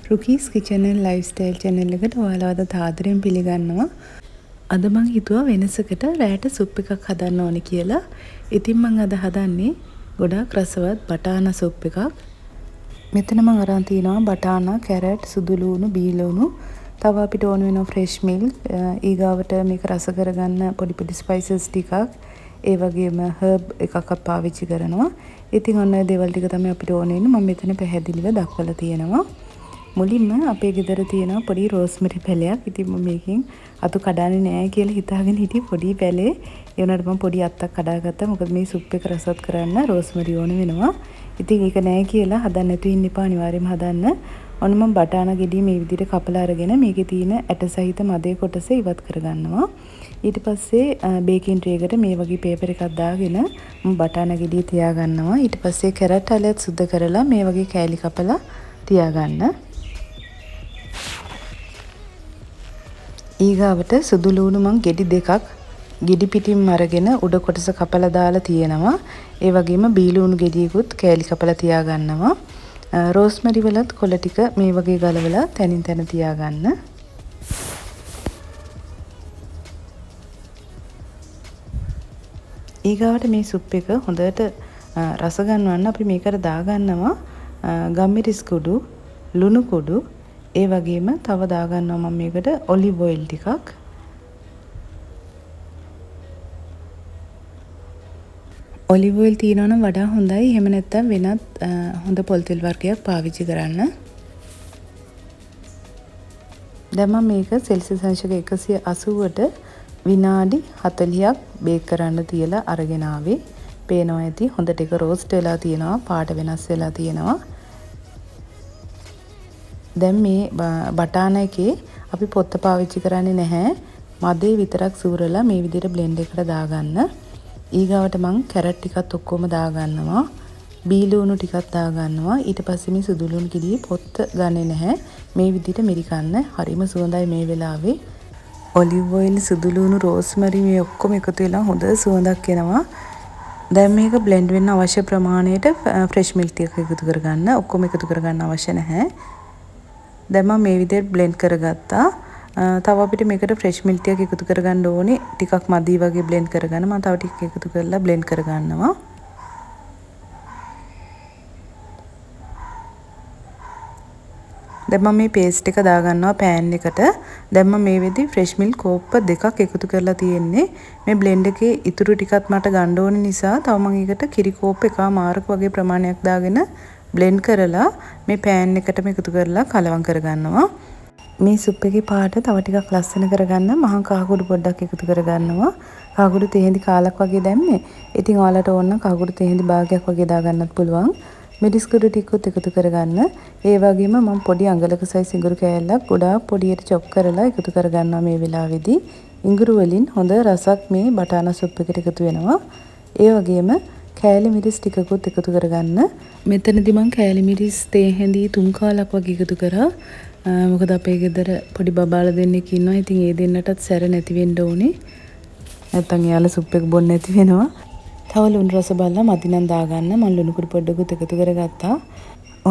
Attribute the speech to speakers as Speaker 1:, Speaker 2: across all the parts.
Speaker 1: රුකීස් kitchen and lifestyle channel එකට ඔයාලව අද ආදරෙන් පිළිගන්නවා. අද මං හිතුවා වෙනසකට රෑට සුප් එකක් හදන්න ඕනේ කියලා. ඉතින් මං අද හදන්නේ ගොඩාක් රසවත් බටානා සුප් එකක්. මෙතන මං අරන් තිනවා බටානා, කැරට්, සුදු ලුණු, බී ලුණු. තව අපිට ඕන වෙනවා ෆ්‍රෙෂ් මිල්ක්. ඊගාවට මේක රස කරගන්න පොඩි පොඩි ස්පයිසස් ටිකක්. ඒ වගේම හර්බ් එකක් අපි පාවිච්චි කරනවා. ඉතින් ඔන්න ඔය දේවල් ටික තමයි අපිට ඕන වෙන්නේ. මම මෙතන පැහැදිලිව දක්වලා තියෙනවා. මුලින්ම අපේ ගෙදර තියෙනවා පොඩි රෝස්මරි පැලයක්. ඉතින් මම මේකෙන් අතු කඩන්නේ නෑ කියලා හිතාගෙන හිටියේ පොඩි පැලේ. ඒ වුණාට මම පොඩි අත්තක් කඩාගත්තා. මොකද මේ සුප් එක රසවත් කරන්න රෝස්මරි ඕන වෙනවා. ඉතින් ඒක නෑ කියලා හදන්න නැතුව ඉන්න එපා, අනිවාර්යයෙන්ම හදන්න. ඔන්න මම බටානා ගෙඩිය මේ විදිහට කපලා අරගෙන මේකේ තියෙන ඇට සහිත මදේ කොටස ඉවත් කරගන්නවා. ඊට පස්සේ බේකින් ට්‍රේ එකට මේ වගේ පේපර් එකක් දාගෙන මම බටානා ගෙඩිය තියාගන්නවා. ඊට පස්සේ කැරට් අලයත් සුද්ධ කරලා මේ වගේ කෑලි කපලා තියාගන්න. ඊගාවට සුදු ලුණු මං ගෙඩි දෙකක් ගෙඩි පිටින්ම අරගෙන උඩ කොටස කපලා දාලා තියෙනවා. ඒ වගේම බී ලුණු ගෙඩියකුත් කෑලි කපලා තියාගන්නවා. රෝස්මරි වලත් කොළ ටික මේ වගේ ගලවලා තැනින් තැන තියාගන්න. ඊගාවට මේ සුප් එක හොඳට රස ගන්නවන්න අපි මේකට දාගන්නවා ගම්මිරිස් කුඩු, ලුණු කුඩු, ඒ වගේම තව දාගන්නවා මම මේකට ඔලිව් ඔයිල් ටිකක්. ඔලිව් ඔයිල් තියෙනවා නම් වඩා හොඳයි. එහෙම නැත්නම් වෙනත් හොඳ පොල් තෙල් වර්ගයක් පාවිච්චි කරන්න. දැන් මම මේක සෙල්සියස් අංශක එකසිය අසූවට විනාඩි 40ක් බේක් කරන්න තියලා අරගෙන ආවේ. පේනවා ඇති හොඳට ඒක රෝස්ට් වෙලා තියෙනවා, පාට වෙනස් වෙලා තියෙනවා. දැන් මේ බටාන එකේ අපි පොත්ත පාවිච්චි කරන්නේ නැහැ. මදේ විතරක් සූරලා මේ විදිහට බ්ලෙන්ඩ් එකට දාගන්න. ඊගාවට මං කැරට් ටිකත් ඔක්කොම දාගන්නවා. බී ලුණු ටිකක් දාගන්නවා. ඊට පස්සේ මේ සුදු ලුණු කිරියේ පොත්ත ගන්නෙ නැහැ. මේ විදිහට මිරිකන්න හරිම සුවඳයි මේ වෙලාවේ. ඔලිව් ඔයිල්, සුදු ලුණු, රෝස්මරි මේ ඔක්කොම එකතු වෙලා හොඳ සුවඳක් එනවා. දැන් මේක බ්ලෙන්ඩ් වෙන්න අවශ්‍ය ප්‍රමාණයට ෆ්‍රෙෂ් මිල්ක් ටිකක් එකතු කරගන්න. ඔක්කොම එකතු කරගන්න අවශ්‍ය නැහැ. දැන් මම මේ විදිහට බ්ලෙන්ඩ් කරගත්තා. තව අපිට මේකට ෆ්‍රෙෂ් මිල්ක් ටිකක් එකතු කරගන්න ඕනේ. ටිකක් මදි වගේ බ්ලෙන්ඩ් කරගන්න. මම තව ටිකක් එකතු කරලා බ්ලෙන්ඩ් කරගන්නවා. දැන් මම මේ පේස්ට් එක දාගන්නවා පෑන් එකට. දැන් මම මේ වෙද්දි ෆ්‍රෙෂ් මිල්ක් කෝප්ප දෙකක් එකතු කරලා තියෙන්නේ. මේ බ්ලෙන්ඩ් එකේ ඉතුරු ටිකත් මට ගන්න ඕන නිසා තව මම ඒකට කිරි කෝප්ප එකමාරක වගේ ප්‍රමාණයක් දාගෙන බ්ලෙන්ඩ් කරලා මේ පෑන් එකටම එකතු කරලා කලවම් කරගන්නවා. මේ සුප් එකේ පාට තව ටිකක් ලස්සන කරගන්න මහා කහකුඩු පොඩ්ඩක් එකතු කරගන්නවා. කහකුඩු තෙහෙඳි කාලක් වගේ දැම්මේ. ඉතින් ඔයාලට ඕන නම් කහකුඩු තෙහෙඳි භාගයක් වගේ දාගන්නත් පුළුවන්. මිරිස් කුඩු ටිකකුත් එකතු කරගන්න. ඒ වගේම මම පොඩි අඟලක සයිස් ඉඟුරු කෑල්ලක් ගොඩාක් පොඩියට චොප් කරලා එකතු කරගන්නවා මේ වෙලාවේදී. ඉඟුරු වලින් හොඳ රසක් මේ බටානා සුප් එකට එකතු වෙනවා. ඒ වගේම කෑලි මිරිස් ටිකකුත් එකතු කරගන්න. මෙතනදී මං කෑලි මිරිස් තේ හැඳි 3 කාලක් වගේ එකතු කරා. මොකද අපේ ගෙදර පොඩි බබාලා දෙන්නෙක් ඉන්නවා. ඉතින් ඒ දෙන්නටත් සැර නැති වෙන්න ඕනේ. නැත්තම් එයාලා සුප් එක බොන්න නැති වෙනවා. තව ලුණු රස බලලා මදි නම් දාගන්න. මං ලුණු කුඩු පොඩ්ඩකුත් එකතු කරගත්තා.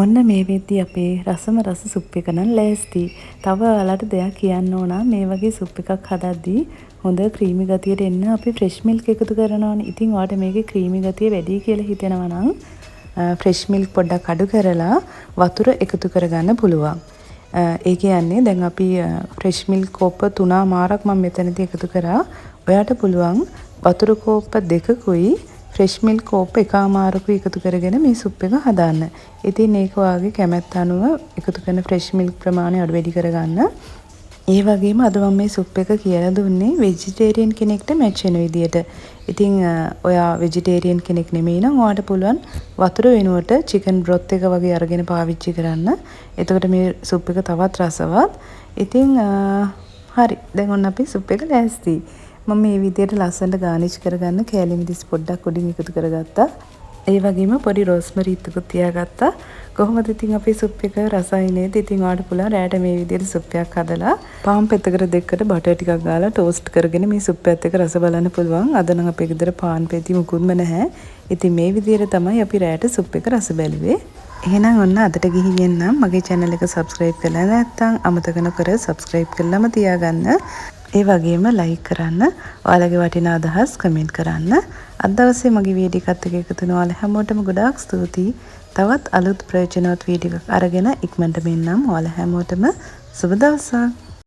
Speaker 1: ඔන්න මේ වෙද්දි අපේ රසම රස සුප් එක නම් ලෑස්ති. තව ඔයාලට දෙයක් කියන්න ඕන. මේ වගේ සුප් එකක් හදද්දී හොඳ ක්‍රීමි ගතියට එන්න අපි ෆ්‍රෙෂ් මිල්ක් එකතු කරනවානේ. ඉතින් ඔයාලට මේකේ ක්‍රීමි ගතිය වැඩි කියලා හිතෙනවා නම් ෆ්‍රෙෂ් මිල්ක් පොඩ්ඩක් අඩු කරලා වතුර එකතු කරගන්න පුළුවන්. ඒ කියන්නේ දැන් අපි ෆ්‍රෙෂ් මිල්ක් කෝප්ප තුනමාරක් මම මෙතනදී එකතු කරා. ඔයාට පුළුවන් වතුර කෝප්ප දෙකකුයි ෆ්‍රෙෂ් මිල්ක් කෝප්ප එකමාරකුයි එකතු කරගෙන මේ සුප් එක හදන්න. ඉතින් ඒක ඔයාගේ කැමැත්ත අනුව එකතු කරන ෆ්‍රෙෂ් මිල්ක් ප්‍රමාණය අඩු වැඩි කරගන්න. ඒ වගේම අද මම මේ සුප් එක කියලා දුන්නේ වෙජිටේරියන් කෙනෙක්ට මැච් වෙන විදියට. ඉතින් ඔයා වෙජිටේරියන් කෙනෙක් නෙමෙයි නම් ඔයාට පුළුවන් වතුර වෙනුවට චිකන් බ්‍රොත් එක වගේ අරගෙන පාවිච්චි කරන්න. එතකොට මේ සුප් එක තවත් රසවත්. ඉතින් හරි. දැන් ඔන්න අපේ සුප් එක ලෑස්ති. මම මේ විදියට ලස්සනට ගානිෂ් කරගන්න කෑලි මිරිස් පොඩ්ඩක් උඩින් එකතු කරගත්තා. ඒ වගේම පොඩි රෝස්මරි ඉත්තකුත් තියාගත්තා. කොහොමද ඉතින් අපේ සුප් එක රසයි නේද? ඉතින් ඔයාලට පුළුවන් රෑට මේ විදියට සුප් එකක් හදලා පාන් පෙත්තකට දෙකකට බටර් ටිකක් ගාලා ටෝස්ට් කරගෙන මේ සුප් එකත් එක්ක රස බලන්න පුළුවන්. අද නම් අපේ ගෙදර පාන් පෙති මුකුත්ම නැහැ. ඉතින් මේ විදියට තමයි අපි රෑට සුප් එක රස බැලුවේ. එහෙනම් ඔන්න අදට ගිහින් එන්නම්. මගේ channel එක subscribe කරලා නැත්නම් අමතක නොකර subscribe කරලම තියාගන්න. ඒ වගේම like කරන්න. ඔයාලගේ වටිනා අදහස් කමෙන්ට් කරන්න. අද දවසේ මගේ වීඩියෝ එකත් එක්ක එකතු වෙන ඔයාලා හැමෝටම ගොඩාක් ස්තුතියි. තවත් අලුත් ප්‍රයෝජනවත් වීඩියෝ එකක් අරගෙන ඉක්මනටම එන්නම්. ඔයාලා හැමෝටම සුබ දවසක්.